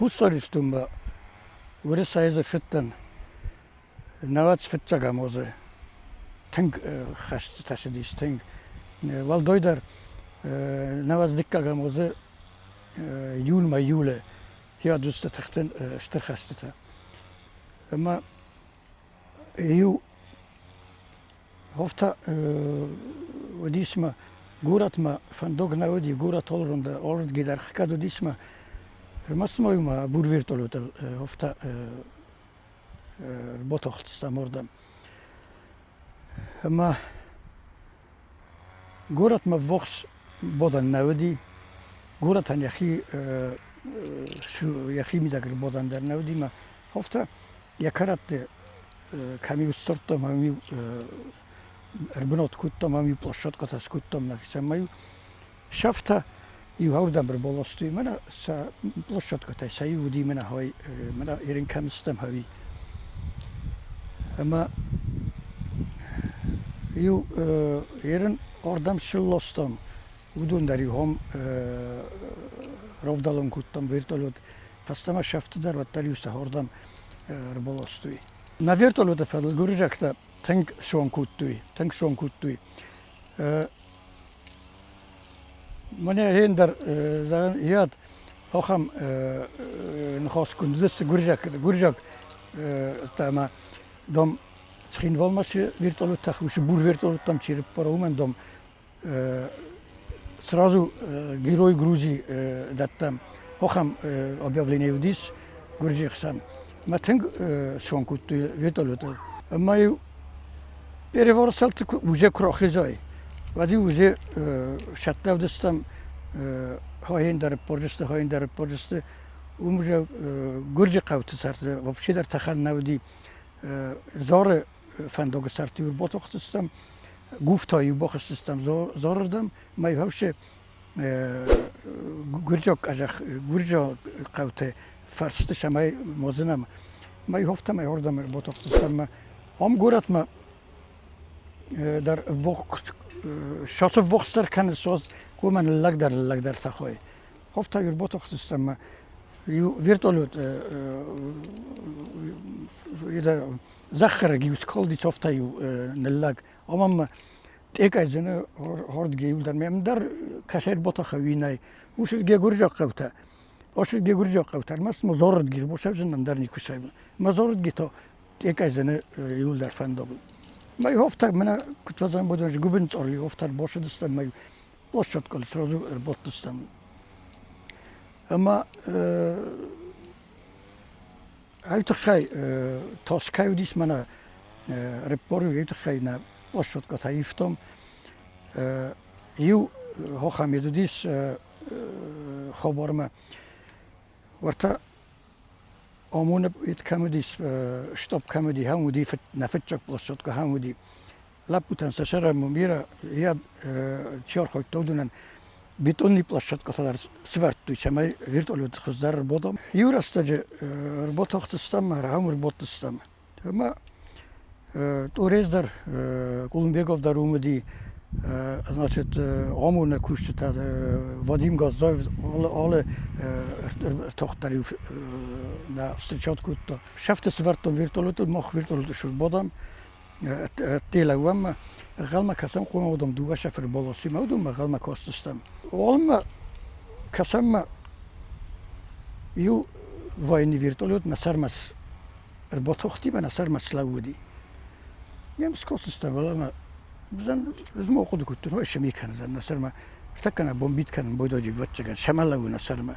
Хуссар Ирыстонмӕ Уӕрӕсейӕ ссыдтӕн науӕдз фыццӕгӕм азы. Тынг хӕстытӕ цыдис, тынг. Уӕлдайдӕр науӕдз дыккӕгӕм азы июльмӕ июлы хиадуцты тыхтӕн стыр хӕстытӕ. Ӕмӕ иу Афтӕ уыдис мӕ горӕтмӕ фӕндаг нӕ уыди, горӕт алырдӕм алырдыгӕй дӕр ӕхгӕд уыдис мӕ ӕрмӕст ма иумӕ бур вертолетыл афтӕ ӕрбатахтыстӕм уырдӕм. Ӕмӕ горӕтмӕ ввахс бадӕн нӕ уыди, горӕтӕн йӕхи йӕхи мидӕг ӕрбадӕн дӕр нӕ уыди мӕ афтӕ йӕ кӕрӕтты кӕм-иу сдзырдтам, ӕм-иу ӕрбынат кодтам, ӕм-иу площадкӕтӕ скодтам нӕхицӕн. Ӕмӕ-иу сӕфтӕ иу ардӕм ӕрбаластой, мӕнӕ сӕ площадкӕтӕй сӕ иу уыди мӕнӕ хай, мӕнӕ ерын кӕм стӕм ӕви. Ӕмӕ иу ерын ардӕм сылластам, уыдон дӕр-иу ам равдӕлон кодтам вертолет. Фӕстӕмӕ сӕфты дӕр уӕддӕр-иу сӕ хордӕм ӕрбаластой. Нӕ вертолеты фӕдыл гуырдзиӕгтӕ тынг сон кодтой, тынг сон кодтой. Мӕнӕ ӕндӕр зӕгъӕн иад ахӕм ныхас куы гуырдзиаг гуырдзиаг ӕмӕ дам Цхинвалмӕ цы вертолет тӕхы, уыцы бур вертолеттӕм чи рыппара, уымӕн дам сразу герой Грузии дӕттӕм. Ахӕм объявление уыдис Гуырдзыйы хсӕн. Мӕ тынг сон кодтой вертолетыл. Ӕмӕ-иу переворотсалты уже куы рахизай, уӕд-иу уже сӕттӕ уыдыстӕм хайын дӕр ӕппардзысты, хайын дӕр ӕппардзысты. Уым уже Гуырджы хъӕуты царды вообще дӕр тӕхӕн нӕ уыди. Зары фӕндагы сӕрты-иу ӕрбатахтыстӕм, гуфтӕ-иу бахызтыстӕм Зарырдӕм, мӕ вообще гуырдзиаг къӕдзӕх, гуырдзиаг хъӕуты фӕрсты цӕмӕй модзынӕм. Мӕ афтӕмӕй ардӕм ӕрбатахтыстӕм ӕмӕ ам горӕтмӕ дӕр сасы ввахсдӕр кӕны, сос уымӕн ныллӕгдӕр ныллӕгдӕр тӕхой. Афтӕ ӕрбатахтыстӕм ӕмӕ иу вертолет зӕххӕрӕг-иу скалди, афтӕ-иу ныллӕг. Ӕмӕ ма тъекъайдзӕны хордгей дӕр мӕм дӕр кӕсӕй ӕрбатӕхӕуинӕй. Усырдге гуырдзиаг хъӕутӕ. Осырдге гуырдзиаг хъӕутӕ. Ӕрмӕст ма зорырдги босӕвзын ӕндӕр никуы сӕвын. Ма зорырдги то тъекъайдзӕны иуылдӕр фӕндагыл. Мӕ хофтӕ мӕнӕ куыд фӕзӕгъын будон гуыбын цъорли хофтӕ ӕрбацыдыстӕм мӕ площадкыл сразу ӕрбадтыстӕм. Ӕмӕ Ай тыххӕй тас кӕй уыдис мӕнӕ репоры уый тыххӕй нӕ площадкӕтӕ ивтам. Иу хохамед уыдис хабармӕ. Уӕртӕ ОМОН-ы кӕм уыдис, штаб кӕм уыди, хӕм уыди нӕ фыццаг площадкӕ хӕм уыди. Лӕппутӕн сӕ сӕрӕн бирӕ йӕ чи архайдта, уыдонӕн бетонный площадкӕтӕ дӕр сывӕрдтой, цӕмӕй вертолет хуыздӕр ӕрбадӕм. Иу рӕстӕджы ӕрбатахтыстӕм, ахӕм ӕрбадтыстӕм. Ӕмӕ Тъорез дӕр, Кулумбегов дӕр уым уыди, значит, ОМОН-ы кусджытӕ, Вадим Газзаев алы тохт дӕр-иу нӕ встречать кодта. Сӕфты сывӕрдтон вертолетыл, мах вертолеты сбадӕм, Телӕуӕммӕ ӕнхъӕлмӕ кӕсӕм хъуамӕ уыдон дыууӕ шофыры баласимӕ уыдонмӕ ӕнхъӕлмӕ кастыстӕм. Уалынмӕ кӕсӕммӕ иу военный вертолет нӕ сӕрмӕ ӕрбатахти ӕмӕ нӕ сӕрмӕ слӕууыди. Йӕм скастыстӕм, уӕлӕмӕ ӕз ма ахъуыды кодтон, ой, цы ми кӕндзӕн нӕ сӕрмӕ. Ӕртӕккӕ нӕ бомбит кӕнын байдайди, ӕвӕццӕгӕн, сӕмӕ лӕууы нӕ сӕрмӕ,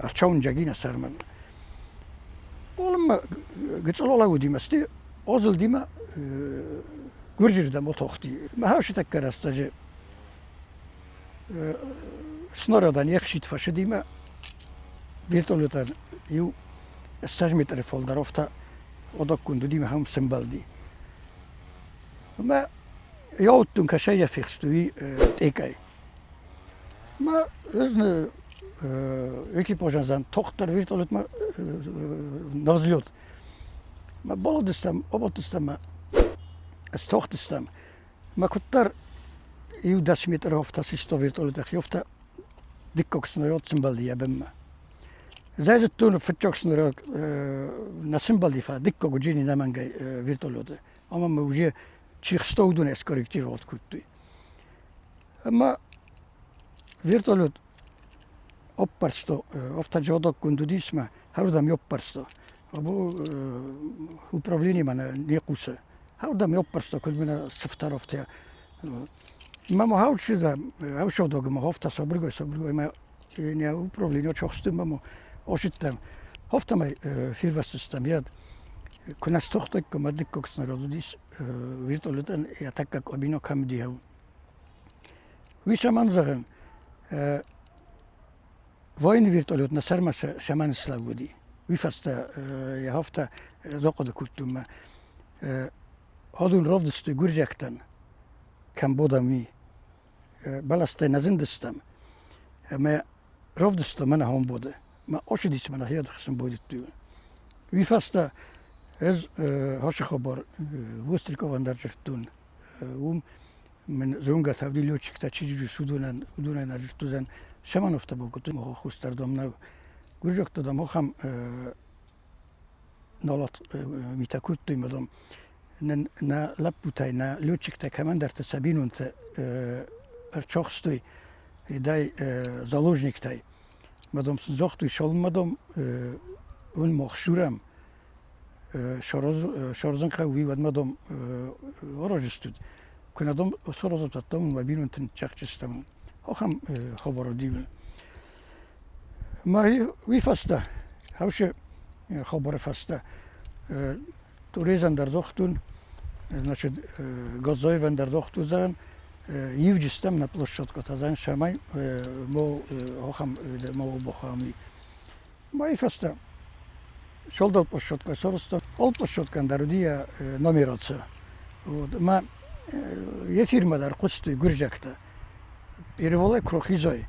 ӕрцӕуынджаги нӕ сӕрмӕ. Уалынмӕ гыццыл алӕууыди мӕ стӕй азылди мӕ гуырдзырдӕм атахти. Мӕ хӕсы тӕккӕ рӕстӕджы снарядӕн йе хсид фӕцыди мӕ вертолетӕн иу 20 метры фалдӕр афтӕ адаггонд уыди мӕ хӕм сӕмбӕлди. Ӕмӕ йӕ ауыдтон, кӕсӕй йӕ фехстой тъекӕй. Мӕ ӕз экипажӕн зӕн тохтдӕр вертолетмӕ на взлет. Мӕ баладыстӕм, абадтыстӕм ӕмӕ стохтыстӕм. Мӕ куыддӕр иу 10 метры афтӕ систа вертолеты хи, афтӕ дыккаг снаряд сӕмбӕлди йӕ бынмӕ. Зайдтон фыццаг сныраг на сымбалди фа дыккаг уджини нӕмӕнгӕй вертолеты. Ӕмӕ мы уже чихстоудун скорректировать кодтой. Ӕмӕ вертолет оппӕрсто, автоджодокгонд уыдис мӕ, хӕрдӕм ёппӕрсто. Або управление мӕнӕ не хъусы. Хӕрдӕм ёппӕрсто, куыд мӕнӕ сыфтӕр офтӕ. Мама хаучиза, хаушодог ма хофта собргой собргой ма не управление чохсты мамо ошиттам. Хофтамай фирвӕстыстӕм йӕд. Куы нӕ стохтыкком, ӕддыкког снарод уыдис вертолетӕн йӕ тӕккӕ къобино кӕм уыди. Уый цӕмӕн зӕгъын, воины вертолет нӕ сӕрмӕ цӕмӕн слӕууыди? Уый фӕстӕ йӕ афтӕ захъуыды кодтон мӕ адон равдыстой гуырдзиӕгтӕн, кӕм бодам, уый. Бӕлӕстӕй нӕ зындыстӕм ӕмӕ равдыста мӕнӕ хомбоды. Мӕ ошидис мӕнӕ хиадхсын бодиттой. Уый фӕстӕ ӕз ацы хабар Востриковӕн дӕр дзырдтон. Уым мын зонгӕтӕ уыди летчиктӕ чи уыдонӕн уыдонӕн ӕрзырдтон Шамановтӕ бакодтой хустӕрдӕм нӕ гуырдзиӕгтӕ дам ахӕм налат митӕ кодтой ма дам нын нӕ лӕппутӕй нӕ летчиктӕ кӕмӕндӕрты сӕ бинонтӕ ӕрцахстой дай заложниктӕй ма дам сын загътой цалынмӕ дам уын мах сурӕм саразын хъӕуы уӕдмӕ дам аразыстут куы нӕ дам саразат уӕд дам уӕ бинонты ныццӕгъддзыстӕм ахӕм хабар уыди Ма уый фӕстӕ, хаусы хабары фӕстӕ Турезӕн дӕр загътон, значит, Газаевӕн дӕр загътон, зӕгъӕн, ивджыстӕм нӕ площадкӕтӕ, зӕгъӕн, цӕмӕй мо ахӕм мо бахауӕм. Ма и фӕстӕ цалдӕр площадкӕ сарӕзтам. Ал площадкӕн дӕр уыди йӕ номераци. Вот. Ӕмӕ йӕ фирмӕ дӕр хъуыстой гуырдзиӕгтӕ. Перевалӕй куы рахизай,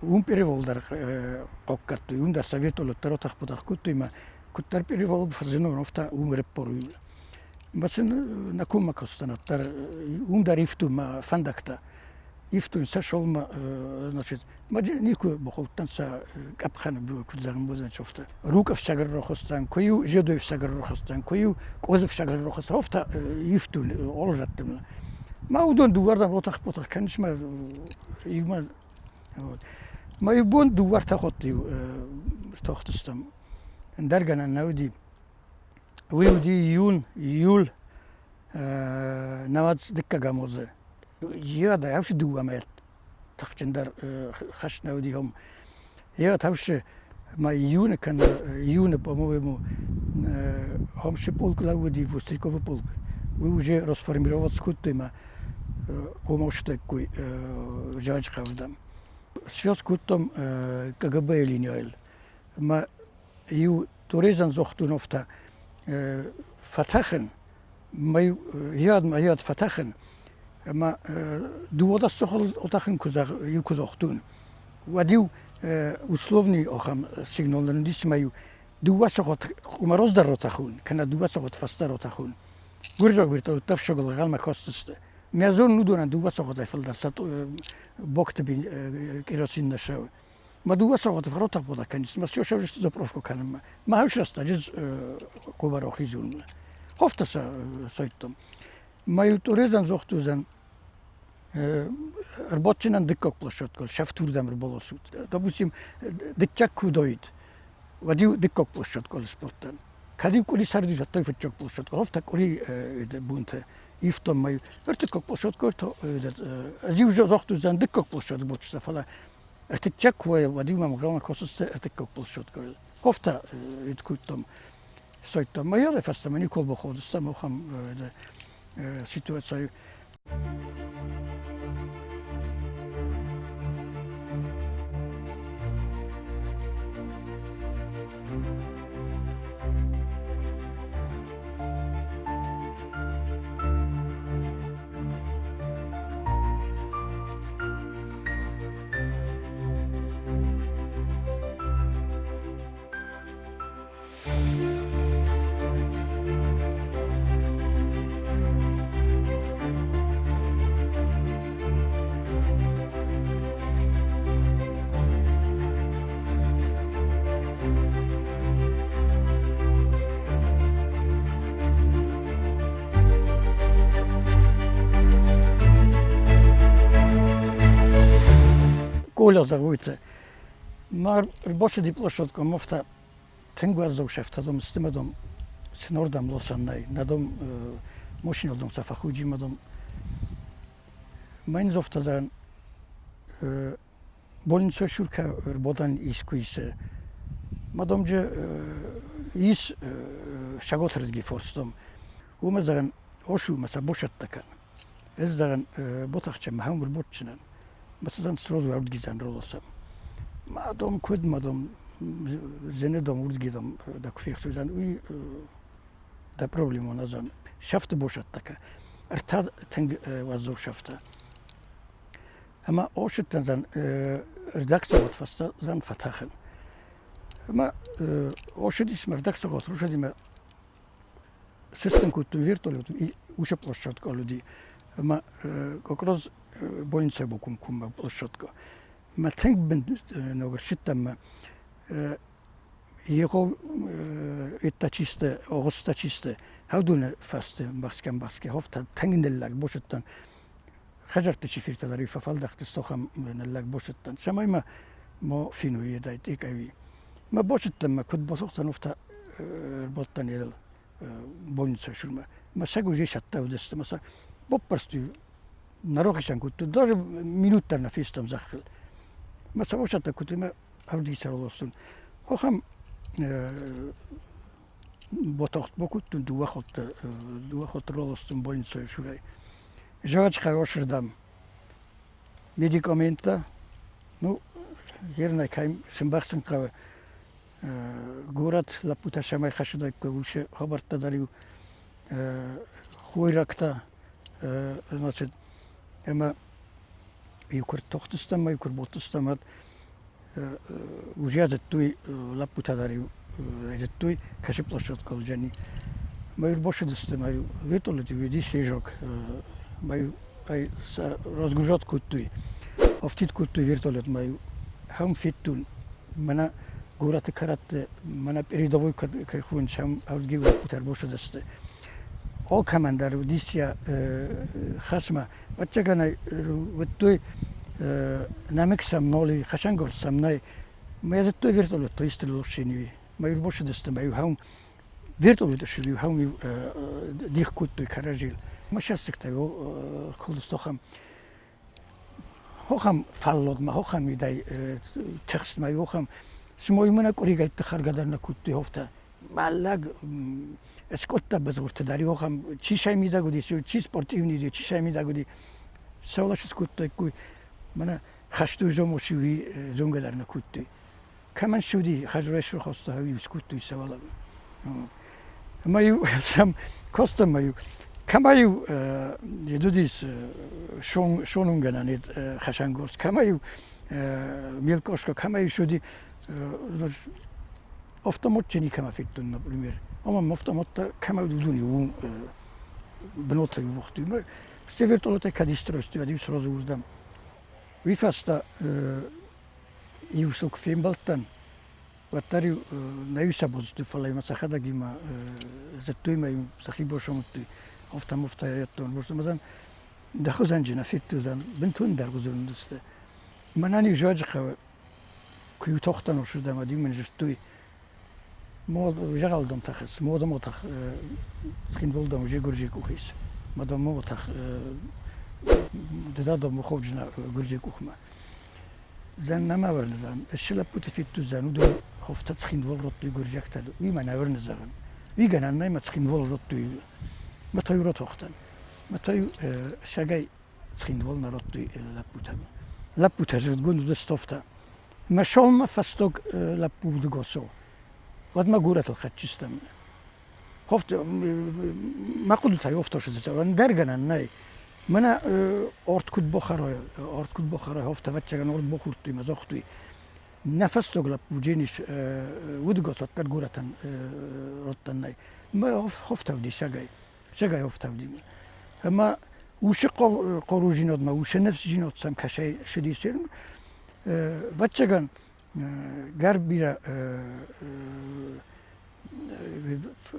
уым перевал дӕр хъахъхъӕдтой, уым дӕр советон дӕр атах-батах кодтой ӕмӕ куыддӕр перевал фӕзыны, афтӕ уым ӕрӕппарой. Ӕмӕ сын нӕ коммӕ кастӕн уӕддӕр уым дӕр ивтой мӕ фӕндӕгтӕ. Ивтой сӕ сӕумӕ, значит, никуы бахаудтӕн сӕ къӕпхӕны куыд зӕгъын уыдзӕн афтӕ. Рук ӕфцӕг ӕррахуыстан, куы-иу Зедой ӕфцӕг ӕррахуыстан, куы-иу Къозы ӕфцӕг ӕррахуыстан, афтӕ ивтой алы рӕтты. Ма уыдон дыууӕрдӕм ротах-потах кӕнынц мӕ иумӕ. Мӕ иу бон дыууӕ ӕртӕ хатты ӕртахтыстӕм. Ӕндӕр гӕнӕн нӕ уыди. Уый уыди июнь, июль, науӕд дыккӕгӕм азы. Йӕ дӕ дыууӕ мӕйы тыхджындӕр хӕст нӕ уыди ам. Йӕ тӕвсы ма июны кӕнӕ июны, по-моему, Хомсы полк лӕууыди, Востряковы полк. Уый уже расформировать кодтой ма хъомылстӕггой Джаджхъӕуы Связь кодтам КГБ-йы линияйыл. Ӕмӕ иу Турезан Зохтуновтӕ фӕтӕхын, мӕ йӕд фӕтӕхын, ӕмӕ дыууадӕс отӕхын иу куы загътон, уӕд-иу условный ахӕм сигнал нын уыдис, ӕмӕ-иу дыууӕ сахат хъуамӕ раздӕр ратӕхон, кӕнӕ дыууӕ сахат фӕстӕ ратӕхон. Гуырдзиаг вертолеттӕ ӕфсагыл ӕнхъӕлмӕ кастысты. Мӕ зонын уыдонӕн дыууӕ сахатӕй фылдӕр сӕ бокты керосин нӕ ссӕуы. Мӕ дыууӕ сахаты фӕротах-ботах кӕнис, мӕ все сӕвзысты заправка кӕнынмӕ. Мӕ хӕс рӕстӕджы къобар ахизунмӕ. Хофтӕ сӕ сойдтон. Мӕ иу Торезӕн зохтузӕн ӕрбадджынӕн дыккаг площадкӕ, сӕфтурдӕм ӕрбаласут. Допустим, дыккаг куы уыдаид, уӕд-иу дыккаг площадкӕ сбадтӕн. Кӕд-иу къуыри сӕрди сӕттой фыццаг площадкӕ, афтӕ къуыри бонты ивтон мӕ ӕртыккаг площадкӕ, ӕз-иу загътузӕн дыккаг площадкӕ бадтыстӕ, фӕлӕ ӕртыккаг куы уӕд-иу мӕм галан косысты ӕртыккаг площадкӕ. Кофтӕ кодтам, сойдтам. Ма фӕстӕмӕ никуы баходыстӕм ахӕм ситуацийы. Коля зовут. Ма рбацыди площадкӕ, ма тынг уӕззау сӕфтӕдом стымӕдом сынордӕм лосӕн нӕй, нӕдом машинӕдом сӕ фӕхуджимӕдом. Мӕн зофтӕдӕн больница шурка рботан искуисе. Мадом же ис шаготрдги форстом. Уымӕ зӕгъӕн, ошу ма сӕ бошӕттӕ кӕн. Ӕз зӕгъӕн, ботахча ма хӕм рботчынӕн. Масадан сразу ардгизан ролосам. Мадом куд мадом зенедом урдгидом да куфехсуйдан уый да проблема назан. Шафты бошӕттӕ ӕртӕ тынг уӕззау шафтӕ. Ӕмӕ ошыдтӕн зан редакциягъот фӕстӕ зан фӕтӕхын. Ӕмӕ ошыдис ме редакциягъот рушадимӕ сыстын кодтон вертолет уыцы площадка уыди. Ӕмӕ как раз больницӕйы бакомкоммӕ площадка. Мӕ тынг бын ног ӕрсидтӕн мӕ Егъау это чисто, оғызта чисто. Хӕвдуны фӕсте бахсгӕн-бахсгӕ хофта тынг ныллӕг босыдтӕн. Хӕдзӕртты чи фиртӕ фӕфӕлдӕхты сохӕм ныллӕг босыдтӕн. Цӕмӕй мӕ мо финуйедайт икӕви. Мӕ босыдтӕн мӕ куыд босохтӕн уфта ӕрбадтӕн ерыл больницӕ шурмӕ. Мӕ сӕг уже сӕттӕ уыдысты. Мӕ сӕ боппӕрстой нарохисӕн кодтой. Даже минут дӕр нӕ фестӕм зӕххыл. Мӕ сӕ босӕттӕ кодтой, мӕ ӕвдисӕролостон. Хохам ботохт бокуттун дыууӕ хотты ролостун больницӕйы сурӕй. Жвачка ошырдам медикаменттӕ, ну, ернӕ кӕм сымбӕхсын хъӕуы. Горӕт лӕппутӕ цӕмӕй хӕссыдаиккой, уыцы хабӕрттӕ дӕр-иу хойрӕгтӕ, значит, ӕмӕ иу куы ртохтыстӕм, иу куы рбадтыстӕм, уӕд уже зыдтой, лӕппутӕ дӕр-иу зыдтой, кӕсы площадкӕ уыдзӕни. Мӕ ӕрбацыдысты, мӕ вертолеты уыди свежок, мӕ ӕй сӕ разгружать кодтой, афтид кодтой вертолет, мӕ хӕм федтон, мӕнӕ горӕты кӕрӕтты, мӕнӕ передовой кӕй хонынц, ӕм ӕвдгей лӕппутӕ ӕрбацыдысты. Алкӕмӕн дӕр уыдис йӕ хӕсмӕ. Ӕвӕццӕгӕн ӕй уыдтой, нӕмыг сӕм нал и, хӕцӕнгарз сӕм нӕй. Мӕ зыдтой вертолеттӕ исты лошини. Мӕ ӕрбацыдысты, мӕ иу хӕм вертолеты иу хӕм дих кодтой кӕрӕдзийыл. Мӕ сӕстыгтӕ кодтам. Хохӕм фӕллодмӕ, хохӕм идӕй тыхстмӕ, хохӕм цыма мӕнӕ къуыригӕйтты хӕргӕ дӕр нӕ кодтой хофтӕ. Мӕллӕг скъодта базгъуырты дӕр, хохӕм чи сӕ мидӕг уыди, чи спортивный уыди, чи сӕ мидӕг уыди. Цӕуыл скодтаиккой, мӕнӕ хӕсты зомоси уый зонгӕ дӕр нӕ кодтой. Кӕмӕн ссыди, хӕзрӕй хоста, уый скодтой цӕуыл. Ӕмӕ-иу сӕм костӕмӕ-иу кӕмӕ-иу едудис шонунгӕнӕн хӕсӕнгорз, кӕмӕ-иу мелкошка, кӕмӕ-иу суди автоматчы никӕмӕ федтон, например. Ӕмӕ автоматтӕ кӕмӕ уыдони, уым бынаты уыгътой. Все вертолеты кӕд истройстой, уӕд-иу сразу уырдӕм. Уый фӕстӕ иу сыл куы фембӕлдтӕн, уӕддӕр-иу нӕ-иу сӕ бузыдтой, фӕлӕ-иу мӕ сӕхӕдӕг-иу зыдтой мӕ-иу сӕхи босомыдтой, афтӕ-муфтӕ йеддон. Босомыдзӕн дӕ хуызӕнджы нӕ федтудзӕн, бынтон дӕргъуызон уыдысты. Мӕнӕн-иу зуаджы хъӕуы, куы-иу тохтӕн усырдӕм, уӕд-иу мын зыдтой, зӕгъӕлдом тӕхыс, модомо тӕх Цхинвалдом уже гуырджи къухис, мадомо тӕх дыдадом муховджына гуырджи къухмӕ. Зӕн нӕма вӕрнызӕн, ыссы лӕппуты федтудзӕн, уыдон хофтӕ Цхинвал родтой гуырджиӕгтӕ, уый мӕ нӕ вӕрнызӕгъын. Уый гӕнӕн нӕй, мӕ Цхинвал родтой, мӕ та иу ротохтӕн. Мӕ та иу сагӕй Цхинвал нӕ родтой лӕппутӕн. Лӕппутӕ зындгонд уыдысты офтӕ. Мӕ соммӕ фӕстаг лӕппу уыдыгосо. Уӕд мӕ горӕтыл хӕцджыстӕм. Мӕ хъуыдытӕй офтосыдзытӕ, ӕндӕр гӕнӕн нӕй. Мӕнӕ орд куыд бохӕрой, орд куыд бохӕрой, офтӕ ӕвӕццӕгӕн орд бохурдтой мӕ зогътой. Нӕ фӕстаг лӕппу Дженис уыдыгос уӕддӕр горӕтӕн родтӕн нӕй. Мӕ хофтӕвди сагӕй, сагӕй офтӕвди. Ӕма усы хъоружинодмӕ, усы ныфсджинод сӕм кӕсӕй сыдис. Ӕвӕццӕгӕн, гӕр бирӕ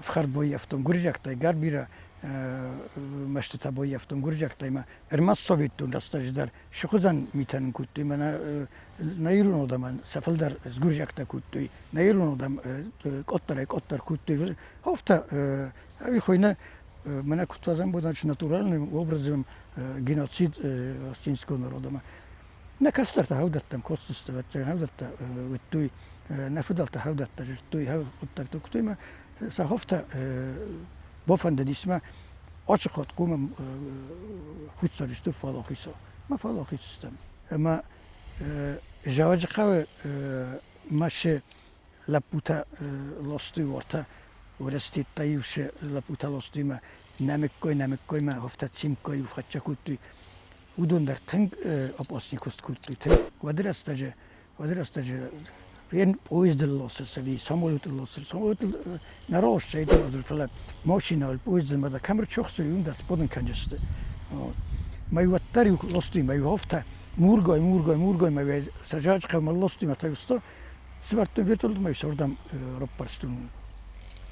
фхӕрд баййӕфтон гуырдзиӕгтӕй, гӕр бирӕ Мӕстытӕ баййӕфтон гуырдзиӕгтӕй ма ӕрмӕст советтон рӕстӕджы дӕр сыхуызӕн митӕ нын кодтой, мӕнӕ нӕ ирон адӕмӕн сӕ фылдӕр сгуырдзиӕгтӕ кодтой, нӕ ирон адӕм къаддӕрӕй къаддӕр кодтой. Афтӕ ӕви хуыйны, мӕнӕ куыд фӕзӕн значит, натуральным образом геноцид осетинского народа. Нӕ кӕстӕртӕ хӕудӕттӕм косдзысты, ӕвӕццӕгӕн, хӕудӕттӕ уыдтой, нӕ фыдӕлтӕ хӕудӕттӕ зыдтой, хъуыддӕгтӕ куыдтой ма сӕ хофтӕ бафӕндыдис ма ацы хатт хъуамӕ хуссаристы фӕлахиса. Ма фӕлахизыстӕм. Ӕмӕ Зӕуӕджыхъӕуы ма цы лӕппутӕ ластой уартӕ уӕрӕстеттӕ-иу цы лӕппутӕ ластой ма нӕмыккой, нӕмыккой ма афтӕ цимккой-иу хӕццӕ кодтой. Уыдон дӕр тынг опасный куыст кодтой. Тынг. Уӕды рӕстӕджы, уӕды рӕстӕджы фен поездыл лосыс ӕви самолетыл лосыс. Самолетыл нӕ раласдзӕй, фӕлӕ машинӕйыл, поездыл ма дӕ кӕм ӕрчохсой, уым дӕ сбадын кӕнджысты. Мӕ уӕддӕр-иу ластой, мӕ афтӕ мургай, мургай, мургай, мӕ сӕ зӕрдхъӕумӕ ластой, мӕ та сывӕрдтой вертолет мӕ сордӕм раппӕрстон.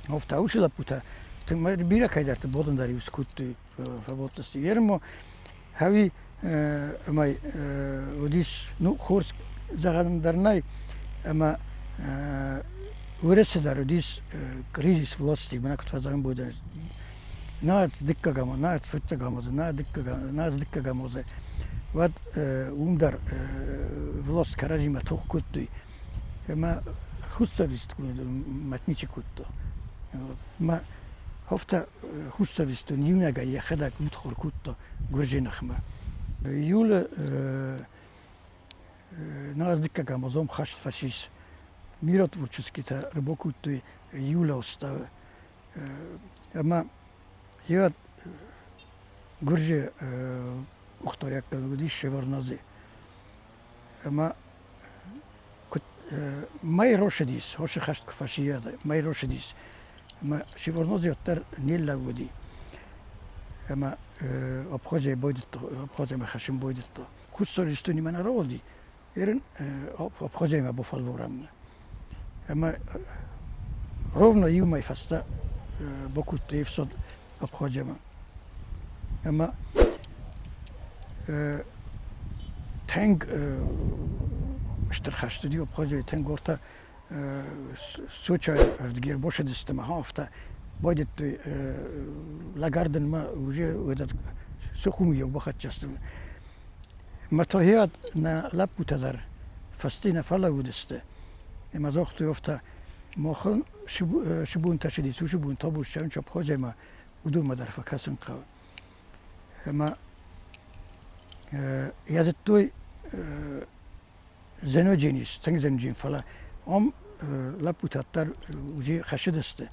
Афтӕ уыцы лӕппутӕ бирӕ кӕйдӕрты бодын дӕр-иу скодтой, фӕбадтысты. Ермо хӕви ӕмӕ уыдис, ну, хорз зӕгъӕн дӕр нӕй, ӕмӕ Уӕрӕсе дӕр уыдис кризис власти, мӕнӕ куыд фӕзӕгъын бодӕн, нӕ дыккӕгӕм, нӕ фыццӕгӕм, нӕ дыккӕгӕм, нӕ дыккӕгӕм уӕд уым дӕр власть кӕрӕдзимӕ тох кодтой. Ӕмӕ хуссарист мӕт ничи кодта. Мӕ афтӕ хуссаристон иунӕгӕй йӕхӕдӕг удхор кодта гуырдзыйы ныхмӕ. Июлы нӕ дыккӕгӕм азом хӕст фӕцис. Миротворческитӕ ӕрбакодтой июлы уставы. Ӕмӕ йӕ гуырдзы къухдариуӕггӕнӕг уыдис Шеварднадзе. Ӕмӕ куыд мӕй росыдис, хосы хӕст куы фӕсивӕд, мӕй росыдис. Ӕмӕ Шеварднадзе уӕддӕр не лӕууыди. Ӕмӕ Абхазӕй байдыдта, Абхазӕмӕ хӕссын байдыдта. Хуссар Ирыстонимӕ нӕ рауади, Ерын Абхазӕймӕ бафӕлварӕм. Ӕмӕ ровно иу мӕй фӕстӕ бакодтой ӕфсад Абхазӕмӕ. Ӕмӕ тынг стыр хӕст уыди Абхазӕй, тынг ортӕ Сочӕйы ӕрдгер босыдысты ӕмӕ афтӕ байдыдтой лӕгӕрдынмӕ уже этот Сухумийы бахӕццӕ сты. Мотогиад нӕ лӕппутӕ дӕр фӕсте нӕ фӕлӕууыдысты. Ӕмӕ загътой афтӕ, махӕн цы бонтӕ цыдис, уыцы бон табу ссӕуын Абхазӕмӕ, уыдонмӕ дӕр фӕкӕсын хъӕуы. Ӕмӕ йӕ зыдтой зӕнӕджын ис, тынг зӕнӕджын, фӕлӕ ам лӕппутӕ дӕр уже хӕссыдысты.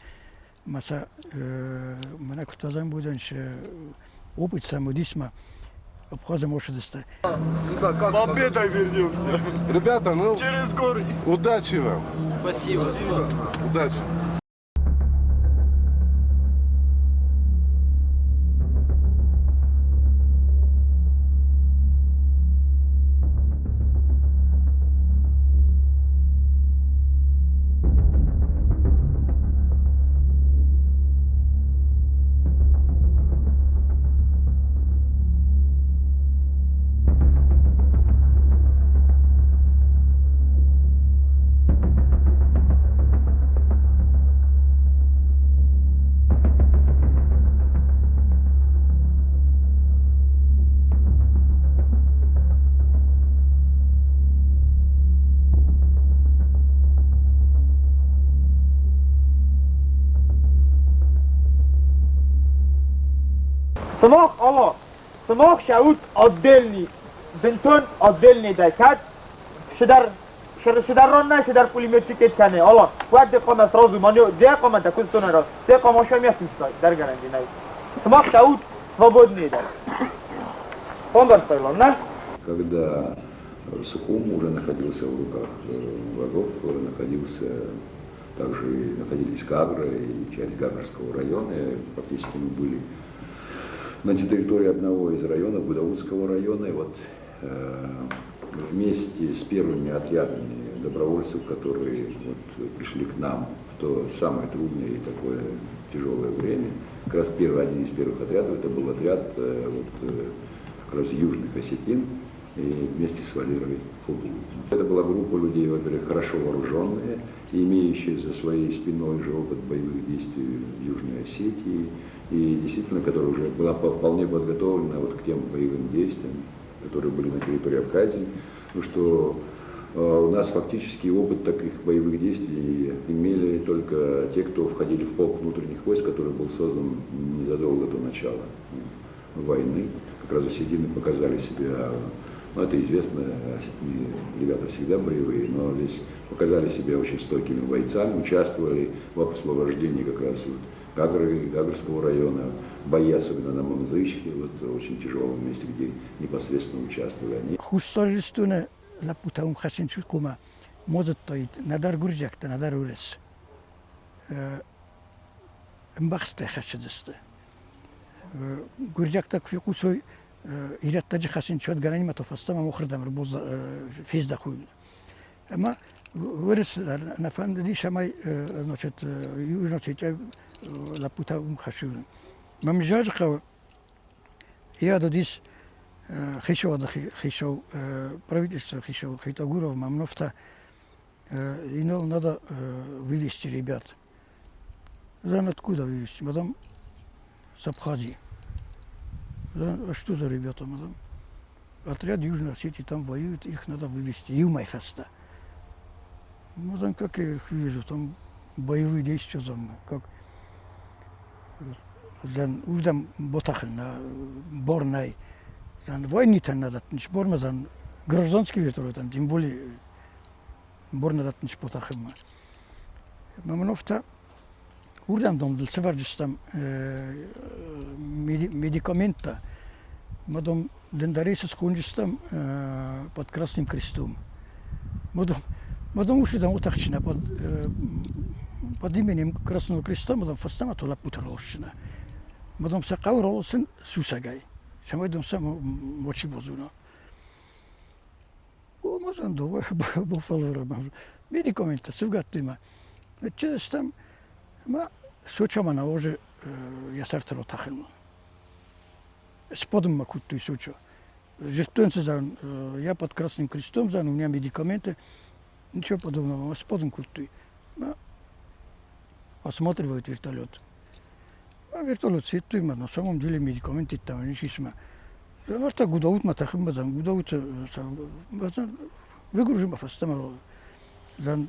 Ма сӕ мӕнӕ куыд фӕзӕгъын будзӕн, опыт сӕм уыдис ма Абхазам ошыдысты. Сюда как? Победой вернемся. Ребята, ну, Через горы. Удачи вам. Спасибо. Спасибо. Удачи. Сымах, алло, сымах шӕут отдельный, бынтон отдельный дӕ кӕд цыдӕр цыдӕр раннӕ цыдӕр пулеметчик кӕны, алло, уӕд дӕ хъуамӕ сразу дӕ хъуамӕ дӕ куыстон раз, дӕ хъуамӕ шамясница дӕр гӕнӕн нӕй. Сымах шӕут свободный дӕ. Бамбӕрстай, нӕ? Когда Сухум уже находился в руках врагов, находился также находились Гагры и часть Гагрского района, практически мы были на территории одного из районов, Гудаутского района, и вот вместе с первыми отрядами добровольцев, которые вот пришли к нам в то самое трудное и такое тяжелое время. Как раз первый, один из первых отрядов, это был отряд вот, как раз южных осетин, и вместе с Валерой Хубуловым. Это была группа людей, во-первых, хорошо вооруженные, имеющие за своей спиной уже опыт боевых действий в Южной Осетии, и действительно, которая уже была вполне подготовлена вот к тем боевым действиям, которые были на территории Абхазии, потому что у нас фактически опыт таких боевых действий имели только те, кто входили в полк внутренних войск, который был создан незадолго до начала войны. Как раз осетины показали себя, ну это известно, осетины, ребята всегда боевые, но здесь показали себя очень стойкими бойцами, участвовали в освобождении как раз вот Гагрского района, бои особенно на Мамзычке, вот очень тяжелом месте, где непосредственно участвовали они. Хуссар Иристоны лӕппутӕ уым хӕцын чи хъумӕ модзыдтаид нӕдӕр гуырдзиӕгтӕ, нӕдӕр уырыс. Ӕмбӕхстӕй хӕссыдысты. Гуырдзиӕгтӕ куы фехъусой ирӕттӕджы хӕцын чи уӕд гӕнӕнимӕ, то фӕстӕмӕ мухырдӕм фездӕхой. Ӕмӕ уырыс дӕр нӕ фӕндыди, цӕмӕй значит, Южно Осетия лӕппутӕ уым хӕссой. Мамзаджы хъӕуы Йӕ уыдис хицауады хицау, правительство хицау Хитогуров Мамновта. Инал надо вывести ребят. Зан откуда вывести? Мадам с Абхазии. А что за ребята, мадам? Отряд Южной Осетии там воюет, их надо вывести. Юмайфеста. Мадам, как я их вижу, там боевые действия там, как зан уырдӕм ботахын бор нӕй. Зан войнитӕн нӕ дӕттынц бор, зан гражданский ветеротӕн, тем более бор нӕ дӕттынц ботахынмӕ. Мамонов та уырдӕм дом сӕвӕрдыстӕм медикаменттӕ. Мадом Дендарисы схонджыстӕм под Красным Крестом. Мадом ушли там утахчина под именем Красного Креста, мадом фӕстӕмӕ то лӕппутӕ раласчына. Мадом сӕ хъӕуы раласын сусӕгӕй, цӕмӕй дом сӕ мочи базуна. О, мазан бофалвара медикаменттӕ сывгӕдтой Чызстӕм ма Сочамӕ наожы йӕ сӕрты ротахын. Сподын ма кодтой Соча. Зыдтон зан, я под Красным Крестом, зан, у меня медикаменты, ничего подобного. Сподын кодтой. Осматривают вертолет. А вертолет светтой, на самом деле медикаменты там, ничего. Нарта Гудаут тахын зан Гудаут выгружим фӕстӕмӕ зан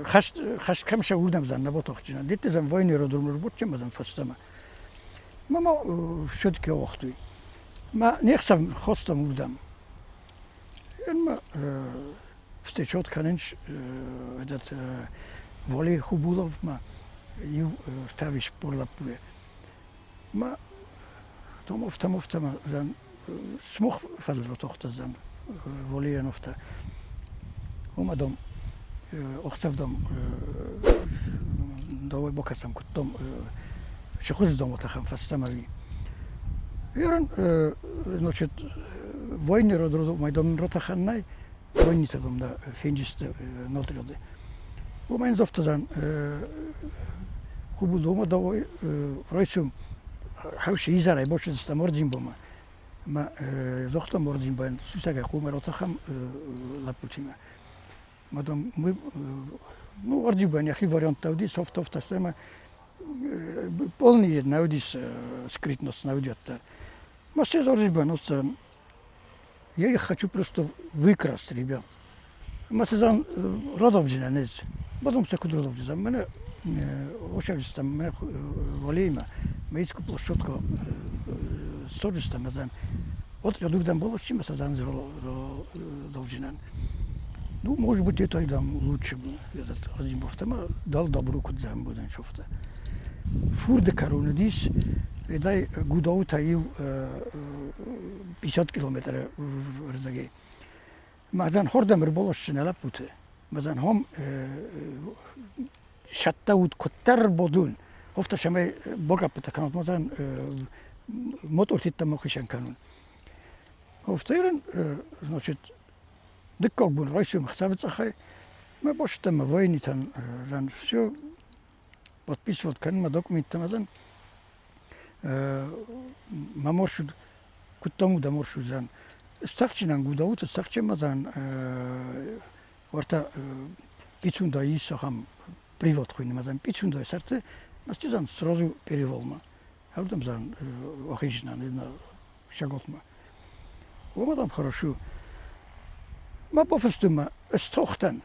хӕст хӕст кӕм сӕ уырдӕм зан нӕ ботохджына. Детте зан войны аэродром ботчем зан фӕстӕмӕ. Мама все-таки ауагътой. Ма не хсӕв хостам уырдӕм. Ма встречот кӕнынц этот Воли Хубулов ма иу ставиш пор лӕппуйы. Ма том офтӕ зан смох фӕлротохтӕ зан Волийӕн офтӕ. Уымӕ дом охсӕв дом давай бакӕсӕм куыдтом сыхуыз дом отахӕм фӕстӕмӕ ви. Верен, значит, войны майдом ротахӕн нӕй, войница дом да фенджисты нотряды. Уымӕн зофтазан хубулома давай райсум хӕвси изӕрӕй бочызтам ордзимбома. Ма зохтам ордзимбайӕн сусӕгӕй хъумӕ ротахӕм лӕппутимӕ. Мадам мы ну ордзимбайӕн йӕхи варианттӕ уыди, софт-офтӕ стӕмӕ полный нӕ уыдис скрытность нӕ уыдӕттӕ. Ма все ордзимбайӕн я их хочу просто выкрасть, ребят. Ма сезон родовджина нез. Потом все куд родовджина. Мене ошавджистам, мене волейма, мейску площадку соджистам, зан. Отряд угдам было, чем сезон родовджина. Ну, может быть, это и там лучше было. Этот Радимов там дал добру кудзам будет шофта. Фурды коронадис, дай Гудаута иу 50 километр рдӕгӕй. Мазан хордӕм ӕрбаласдзынӕ лӕппуты. Мазан хом сӕттӕ уд куыддӕр ӕрбадун, офтӕ цӕмӕй багӕппытӕ кӕнат, мазан мотортиттӕ ма хицӕн кӕнун. Офтӕ значит, дыккаг бон райсом ӕхсӕвы цъӕхӕй мӕ бӕстӕмӕ войнитӕн все. Подписывать кӕнынмӕ документтӕ мӕ Мӕ маршрут куыдтӕм у дӕ маршрут зан? Стахчинан гудаут, стахчемӕ зан уӕртӕ Пицунда ис ахӕм привод хуыйны мӕ зан Пицундайы сӕрты мӕсты зан сразу перевалмӕ. Ардӕм зан ахизынӕн Шаготмӕ. Уымӕ дам хорошо. Мӕ бафыстон стохтӕн.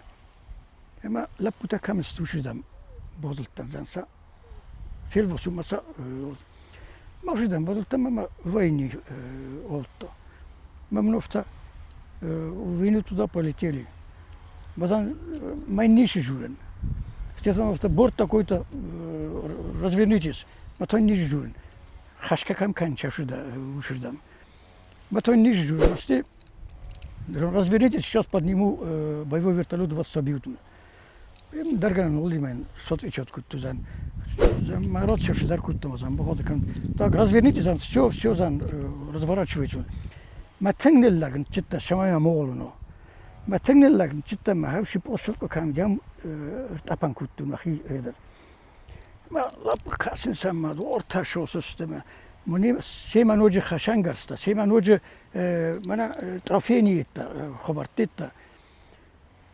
Ӕмӕ лӕппутӕ кӕм сты, уыцырдӕм базылдтӕн зан сӕ фелвасунмӕ сӕ машинӕм базылдтӕн ӕмӕ войны олдта. Мамновтӕ войну туда полетели. Базан мӕн ницы журен. Стефановта борт такой-то, развернитесь. Матон ницы журен. Хӕсгӕ кӕм кӕнча уыцырдӕм. Матон ницы журен. Развернитесь, сейчас подниму боевой вертолет, вас собьют. Дарган улимен соцвичот куттузан. Марот шдар куттумазан бохотакан. Так развернитесь, все, все зан разворачивайте. Ма тengнеллагн читта шамая моолуно. Ма тengнеллагн читта ма хавши площадку кам дям тапан куттум ахи этот. Ма лап касин самма орта шосостема. Муни сема ноджи хашангарста, сема ноджи мана трофейниетта хобартетта.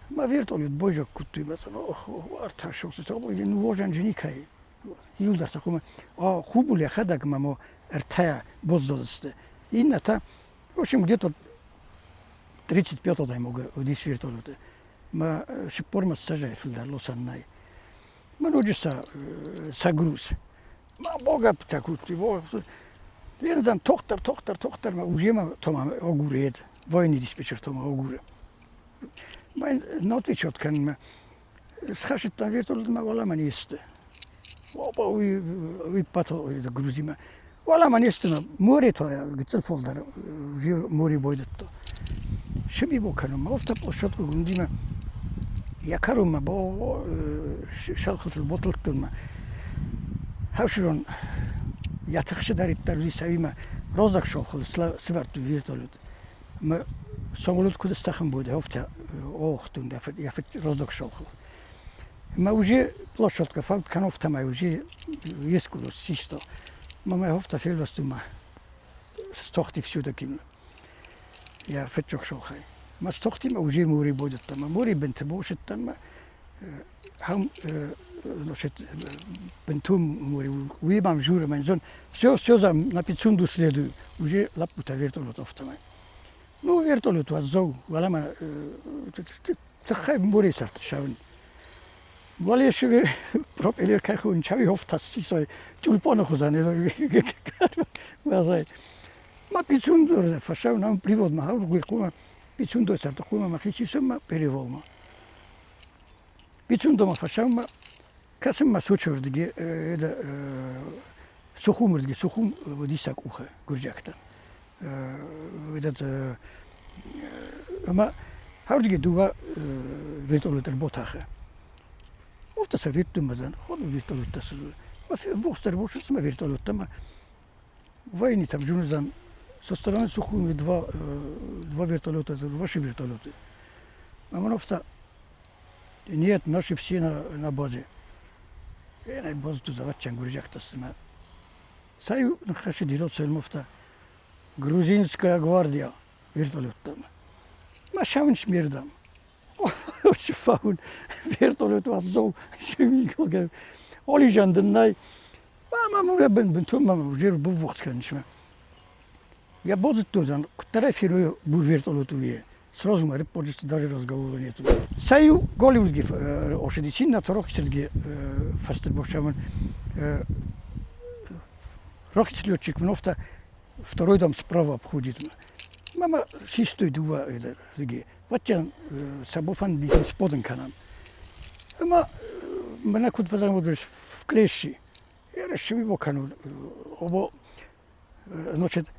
Ма вертолет божок куттуймасан, ох, арта шососта, ну вожан жникай. Иулдар хума а хубул йӕхӕдӕг ма ӕртӕ баззадысты. Иннӕтӕ, в общем, где-то 35 адӕймаг уыдис вертолеты. Ма 40 ссӕдзӕй фылдӕр лосӕн нӕй. Ма ноджы сӕ груз. Ма богӕпптӕ кодтой. Верзан тохтар, тохтар, тохтар, ма уже ма тома агурет. Военный диспетчер тома агуры. Ма отвечать кӕнынмӕ. Схӕссыдтӕн вертолетмӕ, уӕлӕ мӕ не сты. Опа, уый ппӕт грузимӕ. Уӕлӕ мӕ не сты, море та гыццыл фылдӕр море байдыдта. Сымибо кӕнынмӕ, афтӕ площадку гундимӕ йӕ кӕронмӕ шалхытыл ботылдтонмӕ. Хӕсырон йӕ тых цыдӕриддӕр уыди сӕуимӕ розаг шалхыл сывӕрдтой вертолет. Ӕмӕ самолет куыд стӕхын будет, афтӕ охтун йӕ розаг шалхыл. Ӕмӕ уже площадка фӕуд кӕн афтӕмӕй уже ескуро систа. Мамӕ афтӕ фелвӕстон ма стохти всюду йӕ фыццаг шалхӕй. Ма стохти ма уже море бодыдта, ма море бынты босыдтӕн ма хам значит бынтон море уый мам жура мӕн зон все все за на Пицунду следую уже лаппута вертолет афтӕмӕй. Ну вертолет уӕззау уӕлӕмӕ тыххӕй море сӕрты шавын. Уӕле пропеллер кӕй хуын чави хофтас сисой тюльпаны хуызӕн уӕзӕй. Ма Пицунду фӕсау нам приводмӕ хаур Пицундой сӕрты хъуамӕ мӕхи сисынмӕ перевалмӕ. Пицундомӕ фӕсаумӕ кӕсынмӕ Сочырдыги Сухумырдыги Сухум уыди сӕ къухы гуырдзиӕгтӕн. Этот ӕмӕ хӕрдги дыууӕ вертолеты ӕрботахы. Афтӕ сӕ федтон мӕ ходы вертолеттӕ бокстӕр бокс ӕмӕ вертолеттӕ ӕмӕ войны там журналистам со стороны Сухуми два вертолета, это ваши вертолеты. Мамоновца нет, наши все на базе. Я на базу туда ватчан гуржахта сма. Саю нахаши дирот сельмофта. Грузинская гвардия вертолет там. Ма шавын шмирдам. Фаун вертолет уаззау Олижандыннай. Ма ма бын бынтон ма уже буввахт кӕнысмӕ. Я бодыдтон, куыддӕр бур вертолет уе. Сразу ма репорджисты даже разговора нету. Саю Голливудги ошиди синна торохицерги фастер бошаман рохиц летчик мнофта второй дом справа обходит. Мама систой дуа зиги. Ватчан сабофан дитен споден канам. Ама мена куд вазан в клещи. Я решил его обо значит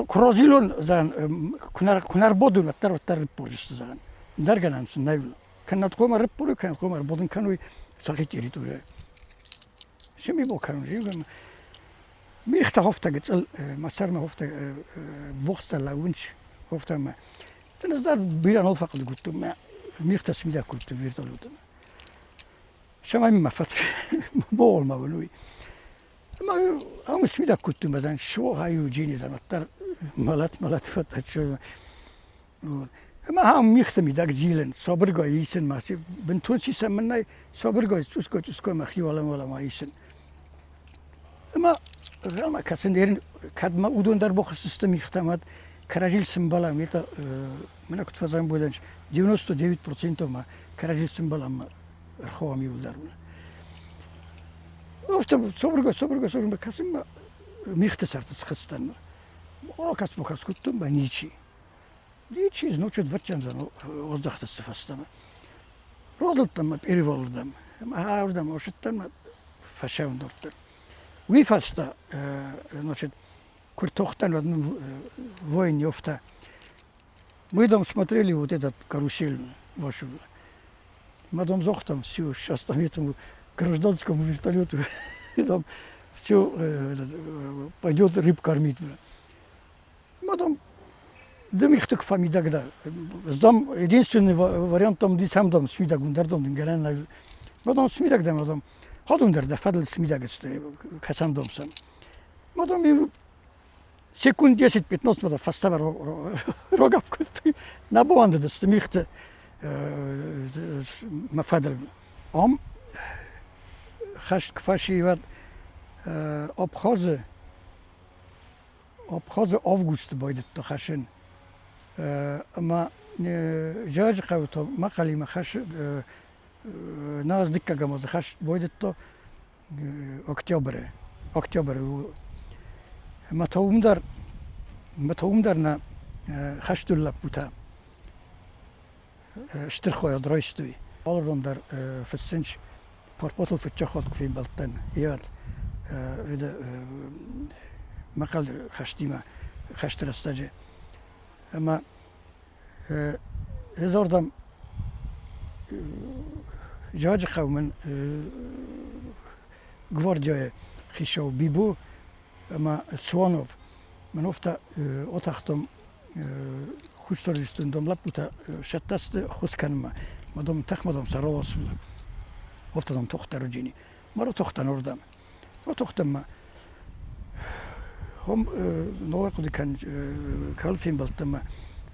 крозилон зан кунар кунар бодун аттар аттар порис зан. Дарганан най канат комар пору канат комар бодун кануй сахи территория. Шеми бо кану жигам михта хофта гецел масарма хофта вохста лаунч хофта ма. Теназдар биран олфақд гутту ма михта смида кутту вертолет. Цӕмӕй мӕ фӕд болма уый. Ӕмӕ ам смидӕг кодтой мӕ согъа-иу джинизӕн уӕддӕр мӕлӕт мӕлӕт фӕтӕччы. Ӕмӕ ахӕм мигъты мидӕг зилын, сабыргай исын мӕ бынтон сисӕн мын нӕй, сабыргай цъусгай-цъусгай мӕхи уӕлӕмӕ исын. Ӕмӕ ӕмӕ кӕсын, кӕд мӕ уыдон дӕр бахызтысты мигътӕм, уӕд кӕрӕдзийыл сымбӕлӕм, это мӕнӕ куыд фӕзӕгъын будӕн, 99% ма кӕрӕдзийыл сымбӕлӕм ӕрхауӕм иуылдӕр. Афтӕ сабыргай, сабыргай, сабыргай кӕсын мӕ мигъты сӕрты схызтӕн. Ракӕс-бакӕс кодтон, мӕ ничи. Ничи, значит, вӕччӕндзӕн оздӕхтысты фӕстӕмӕ. Розылдтӕн мӕ перевалырдӕм, ӕмӕ ардӕм ӕрцыдтӕн мӕ фӕсӕвндордтӕн. Уый фӕстӕ, значит, куы ртохтӕн, уӕд мын воин ёфта. Мы там смотрели вот этот карусель вашу. Мы там зохтам всю, сейчас там этому гражданскому вертолету и там все пойдет рыб кормить. Потом дымихты фамидагда. Сдам единственный вариант там ди сам дам смидаг ундер дом герен. Потом смидаг дам потом ходундер да фадл смидаг касан дом сам. Потом секунд 10-15 мада фӕстӕмӕ рогӕпп кодтой. Нӕ бауӕндыдысты мигъты мӕ фӕдыл. Ам хӕст куы фӕсивӕд Абхазы Абхазы августы байдыдта хӕсын. Ӕмӕ Джаджыхъӕуы та Мӕхъӕлимӕ хӕс наз дыккӕгӕм азы хӕст байдыдта октябры. Октябры ӕмӕ та уым дӕр ӕмӕ та уым дӕр нӕ хӕстон лӕппутӕ стыр хайад райстой. Алырдӕм дӕр фыссынц Парпотыл фыццаг хатт куы фембӕлдтӕн, йӕ мӕхъӕлы хӕстимӕ хӕсты рӕстӕджы. Ӕмӕ ӕз ардӕм Джаджыхъӕу мын гвардияйы хицау Бибо ӕмӕ Цуанов мын офтӕ отахтам Хуссар Ирыстоны лӕппутӕ сӕттӕ сты ӕххуыс кӕнынмӕ. Мадом тӕхмадом сӕ раласун. Офтадом тохтӕ руджини. Ма тохтӕн урдӕм. Тохтӕн ма хом ногӕй хъуыды кӕн кӕл фембӕлдтӕн ма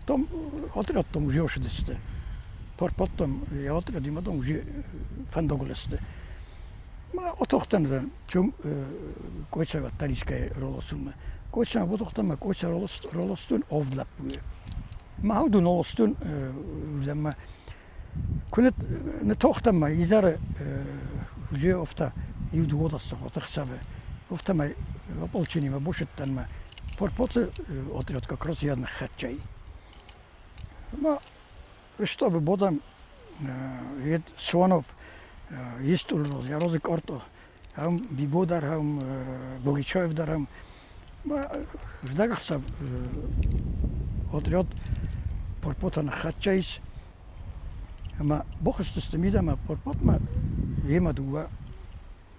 том отрядтом уже ошыдысты. Парпаттом я отрядимӕ дом уже фӕндагыл сты. Ма отохтӕн чем Койцева Тарискӕйы ролосунмӕ. Койцева отохтӕн ма Койцева ролостун овд лӕппуйы. Ма уыдон олостун уырдӕм Куы ныттохтӕн ма изӕры уже офта иу дыууадӕс ӕхсӕвы, офтӕмӕй ополчениемӕ бусыдтӕн мӕ Порпоты отряд как раз я ныххӕццӕ Ма чтобы бодам ед Суанов есть я розы корто, хам Бибо дӕр, хам Богичаев дӕр, хам Рдӕгӕхсӕв отряд Порпота ныххӕццӕ ис ӕмӕ бахызтысты мидӕмӕ Порпотмӕ йемӕ дыууӕ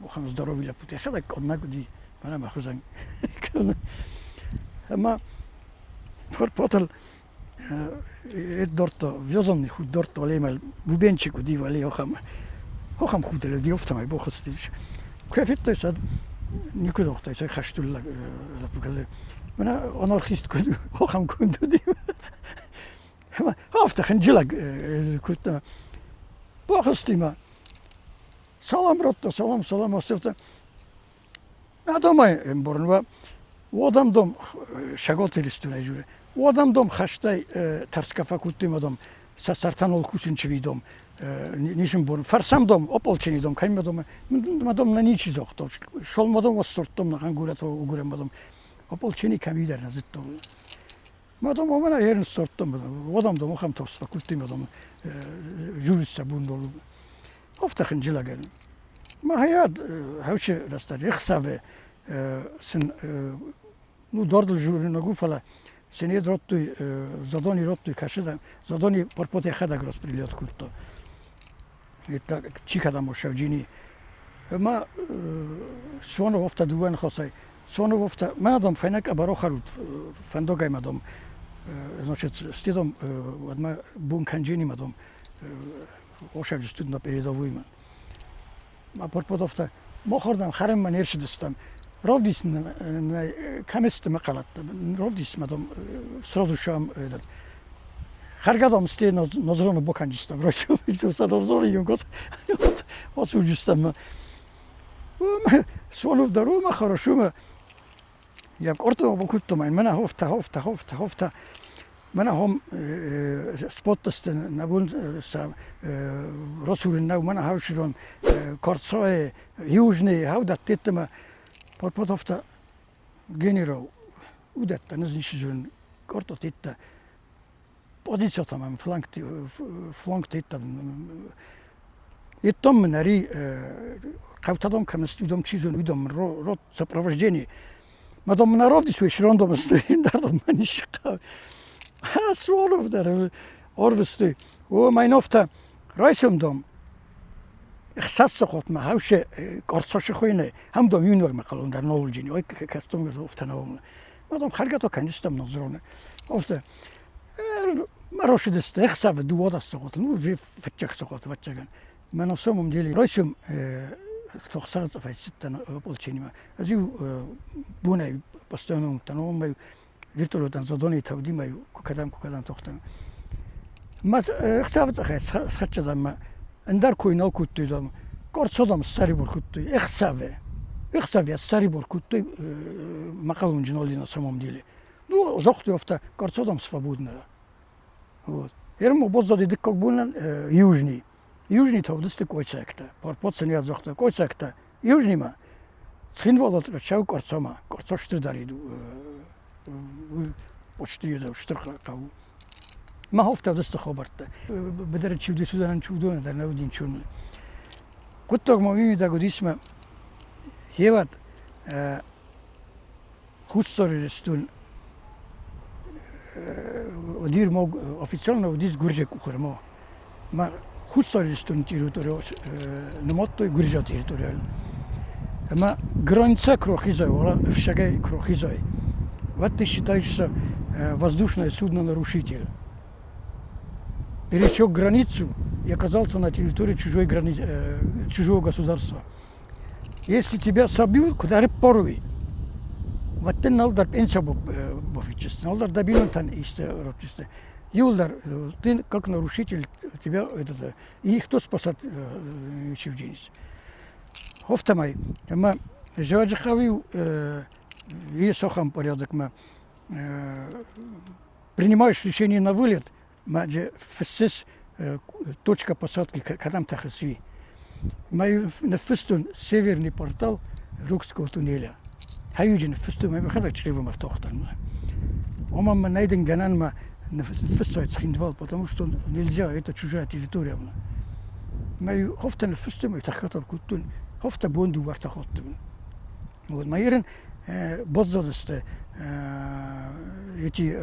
ахӕм здоровый лӕппутӕ йӕхӕдӕг къаннӕг уыди мӕнӕ мӕ хуызӕн ӕмӕ Порпотыл дорто вёзонный худ дорто алемӕ бубенчик уыди вале охам охам худыл уыди офтӕмӕй бохызтис куы федтой сӕ никуы загътой сӕ хӕстыл лӕппу кӕдзы мӕнӕ анархист куыд охам конд уыди афтӕ хынджылӕг кодта бахызти ма салам радта салам салам астӕрта Адӕмӕй ӕмбарын, уодӕм дом Шагот Иристонӕй журе. Уодӕм дом хӕстӕй тӕрсгӕ фӕкодтой мадом сӕ сӕртӕнол кусынчиви дом нисин бон. Фӕрсӕм дом, ополчени дом, кӕм мадом, мадом на ничи зохто. Шол мадом воссорттом на хангурато угурем мадом. Ополчени кӕмидӕр нӕ зыдтон. Мадом омӕн ерын сорттом, уодӕм дом охам торс фӕкодтой мадом жюриста бундол. Афтӕ хынджылӕгӕн. Махӕй хӕусы рӕстӕджы ӕхсӕвы сын ну дардыл журнал у, фӕлӕ сын ед радтой, задони радтой кӕсыдӕн, задони парпот йӕхӕдӕг распределять кодта. Это чи кӕдӕм ошӕвджини. Ӕмӕ Сонов афтӕ дыууӕ ныхасӕй. Сонов афтӕ, мӕ дам фӕйнӕ къӕбӕр охӕрут фӕндагӕй мӕ дам, значит, стидом уӕдмӕ бон кӕнджини мӕ дам, ошӕвджыстут на передовуймӕ. Апроподовтӕ махырдӕм хӕрынмӕ не рцыдыстӕм. Равдис нын кӕм сты мӕ къӕлӕттӕ, равдис мӕ дам сразу сӕм этот. Хӕргӕ дам сте Назроны бакӕнджыстӕм, Назроны юнгот осуджыстӕм. Сонов дӕр уымӕ хорошо уымӕ. Я къордтон бакуыдтон, мӕнӕ хофтӕ, хофтӕ, хофтӕ, хофтӕ. Мӕнӕ хом споттысты нӕ бон сӕ росурын нӕу, мӕнӕ хауширон Корцое, Южный, хаудаттеттемӕ Порпотовта генерал удӕттӕ нызнисы къордтотетта позициятам флангтеттам Еттом мын ӕри хъӕутӕдон кӕм сты, уыдон чи зоны, уыдон мын рот сопровождение. Мадом мын ӕрӕвдисой, срондом сты, дардом мӕ ницы хъӕуы. Суоров дӕр орвысты. О, майнофтӕ райсом дом хсассохотмӕ хауше корцошы хуйне, хам дом юнвагмӕ қалон дӕр нолуджини, ой кастом офта наумна. Мадом харгато кӕнджыстӕм нозроне. Офта Марошидысты ӕхсӕвы дыууадӕс сахаты, ну, уже фыццаг сахат, ӕвӕццӕгӕн. Мӕ на самом деле райсом цӕхсӕрдзӕфӕй цыдтӕн ополчениемӕ. Ӕз-иу бонӕй постоянно уыдтӕн, омӕ вертолетӕн задонӕй тӕвдимӕ куы кӕдӕм, куы кӕдӕм тохтӕн. Мӕ ӕхсӕвы цъӕхӕй схӕццӕ дӕн мӕ ӕндӕр кой нал кодтой, дам, къорцодам ссӕрибар кодтой ӕхсӕвы. Ӕхсӕвы ссӕрибар кодтой мӕхъӕлонджы ноли на самом деле. Ну, загътой афтӕ, къорцодам свободно. Вот. Ермо баззади дыккаг бонӕн Южный. Южный тавдысты койцӕгтӕ. Парпоцын загъта койцӕгтӕ Южныймӕ. Цхинвалы чау Къорцомӕ. Къорцо стырдӕр почти стыр хъӕу. Мах офтӕдысты хабӕрттӕ. Быдыры чи уыдис, уыдонӕн чи уыдоны дӕр нӕ уыди ничего. Хъуыддаг ма уый мидӕг уыдис мӕ хевӕд Хуссар Ирыстон уыди официально уыдис гуырдзиаг къухырма. Ма Хуссар Ирыстоны территори нымадтой гуырдзиаг территорийыл. Ӕмӕ граница Крохизой, уала ӕфсӕгӕй Крохизой. Вот ты считаешься воздушное судно нарушитель. Пересек границу и оказался на территории чужой грани... чужого государства. Если тебя собьют, куда порви. Вот налдар пенсия бофичест, налдар добилантан исте ротчисте. Юлдар, ты как нарушитель, тебя этот, и кто спасать чивджинис. Хофтамай, ма жаваджихави и сохам порядок ма принимаешь решение на вылет, ма фссс точка посадки кадам тахасви. Ма неффистун северный портал Рукского туннеля. Хаюджи неффистун ма хадак чривы мартохтан. Омам ма найден ганан ма неффистой цхиндвал, потому что нельзя, это чужая территория. Ма хофта неффистун ма тахатар куттун, хофта бонду вартахоттун. Вот, ма баззадысты эти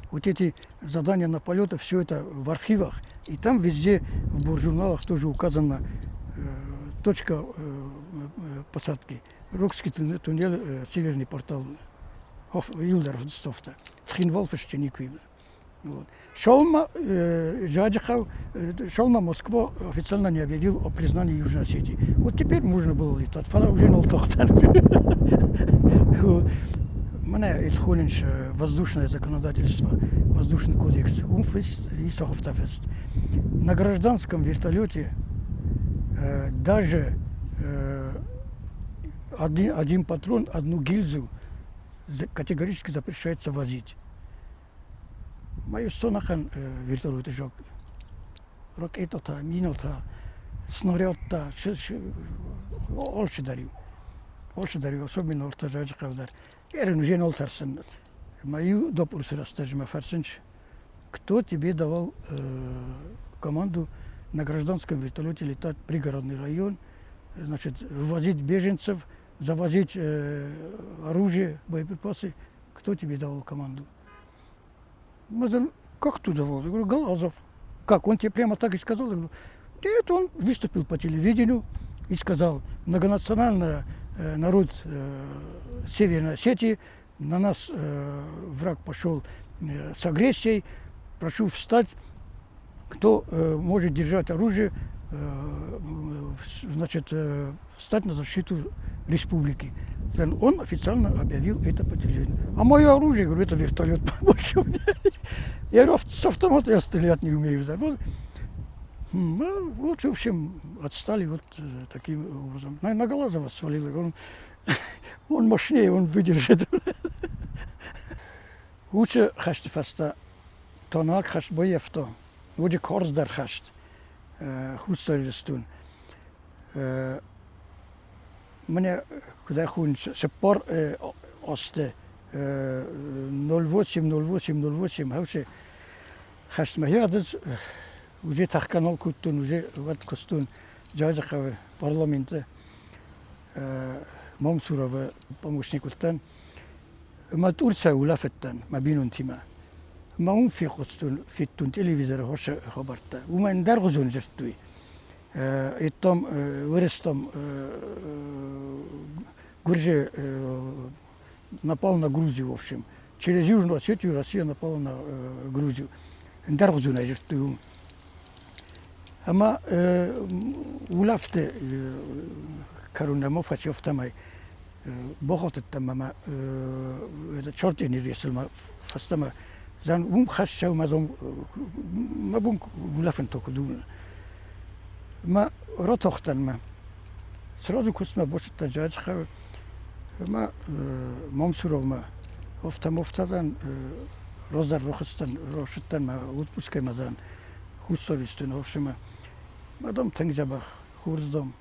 вот эти задания на полеты, все это в архивах. И там везде в буржурналах тоже указана точка посадки. Рокский туннель, северный портал, Юлдар Стофта, Цхинвал Фашчениквин. Вот. Шолма, Жаджихав, Шолма Москва официально не объявил о признании Южной Осетии. Вот теперь можно было летать, фӕлӕ уже нал тохтӕн. Мӕнӕ итхонынц воздушное законодательство, воздушный кодекс, уым фыст и фыст. На гражданском вертолете даже один патрон, одну гильзу категорически запрещается возить. Маю сонахӕн вертолеты жок. Ракетата, минота, снарядта, алчидӕр иу. Алчидӕр иу, особенно ортазаджы хъӕу дӕр. Ерын уже нал тӕрсын. Мою допрос рӕстӕджы мӕ фӕрсынц, кто тебе давал команду на гражданском вертолете летать в пригородный район, значит, ввозить беженцев, завозить оружие, боеприпасы. Кто тебе давал команду? Мы как кто давал? Я говорю, Галазов. Как? Он тебе прямо так и сказал? Я говорю, нет, он выступил по телевидению и сказал, многонациональный народ Северной Осетии, на нас враг пошел с агрессией, прошу встать, кто может держать оружие, Значит, встать на защиту республики. Он официально объявил это по телевидению. А мое оружие, говорю, это вертолет больше у меня. Я говорю, с автомата я стрелять не умею. Вот, ну, вот, в общем, отстали вот таким образом. На Галазова свалило. Он мощнее, он выдержит. Уыцы хӕсты фӕстӕ тӕнӕг хӕст баййӕфта, ноджы карздӕр хӕст Хуссар Ирыстон. Мӕнӕ куыд хонынц, цыппар азты 08, 08, 08 хӕусы хӕстмӕ хиадыз уже тӕхгӕ нал кодтон, уже уӕд куыстон Джаджыхъӕуы парламенты Мамсуровы помощник уыдтӕн. Ӕма Турцийӕ улӕфыдтӕн мӕ бинонтимӕ. Ӕма уым фехъуыстон, федтон телевизоры хорз хабӕрттӕ. Уымӕ ӕндӕргъуызон дзырдтой. Йедтам Уырыстам Гуырдзы напал на Грузию, в общем. Через Южную Осетию Россия напала на Грузию. Ӕндӕргъуызонӕй дзырдтой уым. Ӕма улӕфты кӕронмӕ фӕци афтӕмӕй бахатыдтӕн мӕ чортени ресылмӕ фӕстӕмӕ зан уым хӕссӕу мӕ зон мӕ бон улӕфын то куыд у. Мӕ ратахтӕн мӕ сразу куыстмӕ бацыдтӕн Джаджыхъӕуы ӕмӕ Мамсуровмӕ афтӕ-мафтӕ раздӕр рахызтӕн, рацыдтӕн мӕ отпускӕй мӕ зӕн Хуссар Ирыстоны ӕфсымӕ. Мӕ дам тынг дзӕбӕх, хорз дам.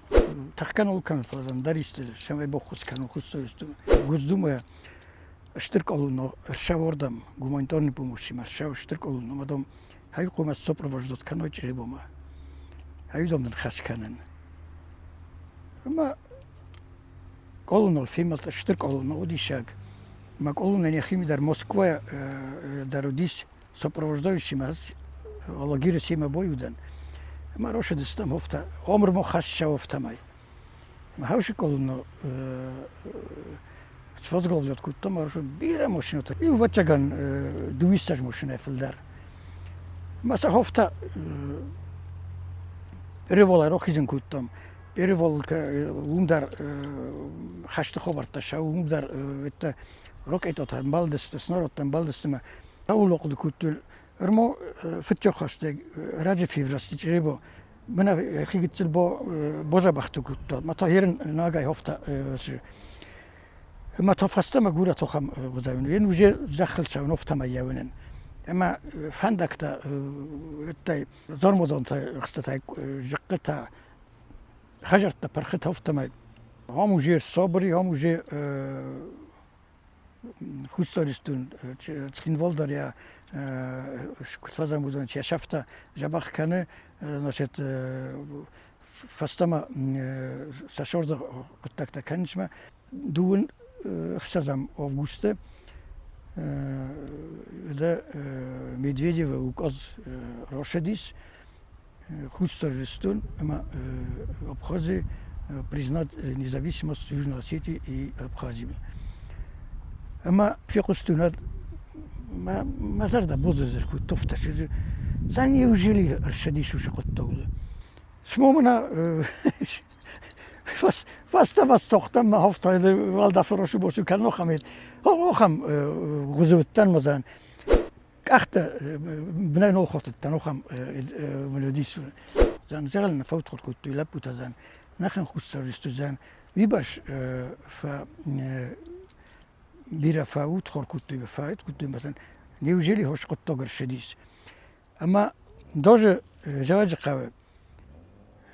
Тӕхгӕ нал кӕнын, фӕлӕ дам дӕр исты цӕмӕй баххуыс кӕнон Хуссар Ирыстоны. Гуырдзумӕ стыр къалонно ӕрсӕвӕрдӕм гуманитарный помощимӕ ӕрсӕв стыр къалонно мӕ дам хай хъуамӕ сопровождать кӕной Чъребомӕ. Хай дам нын хӕс кӕнын. Ӕмӕ Къолоныл фембӕлд стыр къолон уыдисӕг. Мӕ къолонӕн йӕхимидӕр Москвайӕ дӕр уыдис сопровождающимӕ Алагиры семӕ бой уыдӕн. Ӕмӕ росыдыстӕм офтӕ, омырмо хӕссӕ офтӕмӕй. Мӕ хаусы къолоны сфӕзгъӕлдӕт кодтам, ӕрсыд бирӕ машинӕтӕ. Ӕвӕццӕгӕн, дыууиссӕдз машинӕ фылдӕр. Мӕ сӕ хофтӕ перевалӕй рахизын кодтам. Перевалка уым дӕр хӕсты хабӕрттӕ сӕ уым дӕр это ракетӕтӕ ӕмбӕлдысты, снарядтӕ ӕмбӕлдысты ӕмӕ цӕуыл ахъуыды кодтой. Ӕрмӕ фыццаг хӕстӕг раджы феврасты Чъребо мӕнӕ хи гыццыл базӕбӕхты кодта. Мӕ та ерын нагӕй хофта ӕмӕ та фӕстӕмӕ горӕт ахӕм уыдзӕн. Ен уже зӕххыл цӕуын офтӕмӕ йӕуынӕн. Ӕмӕ фӕндӕгтӕ ӕддӕй Зармадзантӕ ӕхстытӕй зыхъхъытӕ, хӕдзӕрттӕ пырхытӕ афтӕмӕй. Ам уже сабыр ам уже Хуссар Ирыстон Цхинвал дӕр йӕ куыд фӕзӕм уыдзӕн, йӕ сӕфтӕ дзӕбӕх кӕны, значит, фӕстӕмӕ сӕ сорды хъуыддӕгтӕ кӕнынмӕ. Дыууын ӕхсӕзӕм августы да Медведевы указ рацыдис Хуссар Ирыстон ӕмӕ Абхази признать независимость Южной Осетии и Абхазии. Ӕмӕ фехъуыстон мӕ зӕрдӕ бодзӕзӕр кодта, афтӕ за неужели ӕрцыдис уыцы хъуыддагыл? Цыма мӕнӕ Фӕстӕмӕ стохтӕн мӕ хофтӕй уӕлдӕфы росу-босу кӕнын охӕм охӕм гъуызыуыдтӕн мӕзӕн къӕхтӕ бынӕй нал хортыдтӕн охӕм мелодис зӕн зӕгъӕл нӕ фӕудхъуыд кодтой лӕппутӕ зӕн нӕхӕн хуссар зӕн уыйбӕрц фӕ бирӕ фӕудхор кодтой фӕуд кодтой мӕзӕн неужели хорз хъуыддаг ӕрцыдис ӕмӕ даже Зӕуӕджыхъӕуы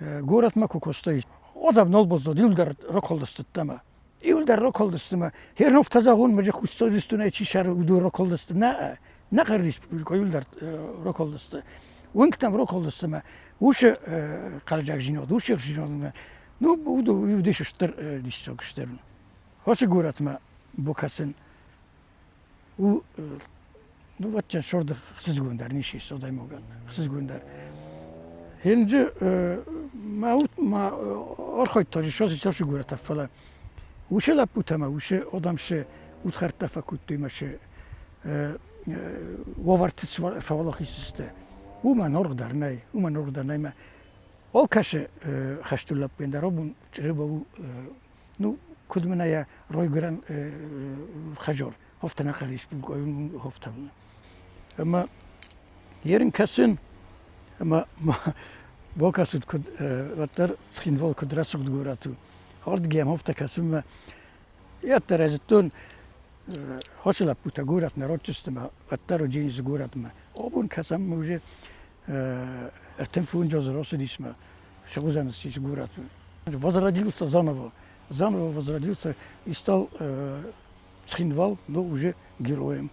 Горӕтмӕ куы куыстай, адӕм нал баззад, иуылдӕр ракалдысты ӕмӕ иуылдӕр ракалдысты ӕмӕ Херновтӕ зӕгъон, мӕ Хуссар Ирыстонӕй чи сӕры, уыдон ракалдысты. Нӕ, нӕ республикӕ иуылдӕр ракалдысты. Уынгтӕм ракалдысты ӕмӕ уыцы хъӕлдзӕгдзинад, уыцы ӕхсызгондзинад, ну, уыдис стыр диссаг стыр. Ацы горӕтмӕ бакӕсын у ну, сорды хсызгондӕр ничи ис адӕймагӕн хсызгондӕр. Хенджы ма ма архайдта соси соси горӕтӕ, фӕлӕ уыцы лӕппутӕ ӕмӕ уыцы адӕм цы удхӕрдтӕ фӕкодтой ӕмӕ цы уавӕрты фӕуӕлахиз сты, уымӕн аргъ дӕр нӕй, уымӕн аргъ дӕр нӕй. Алкӕцы хӕстон лӕппуйӕн дӕр абон Чъребо у, ну, куыд мын ӕй райгуырӕн хӕдзар, афтӕ нӕ республикӕйы афтӕ. Ӕмӕ ерын кӕсын, ӕмӕ бакӕсут, куыд уӕддӕр Цхинвал куыд рӕсугъд горӕт у. Ардыгӕй афтӕ кӕсынмӕ Уӕддӕр ӕз зыдтон, хосы лӕппутӕ горӕтмӕ рацыдысты ӕмӕ уӕддӕр уыди горӕтмӕ. Абон кӕсӕм уже 35 азы рацыдис мӕ сыгъуызӕн ссис горӕты. Возродился заново. Заново возродился и стал Цхинвал, но уже героем.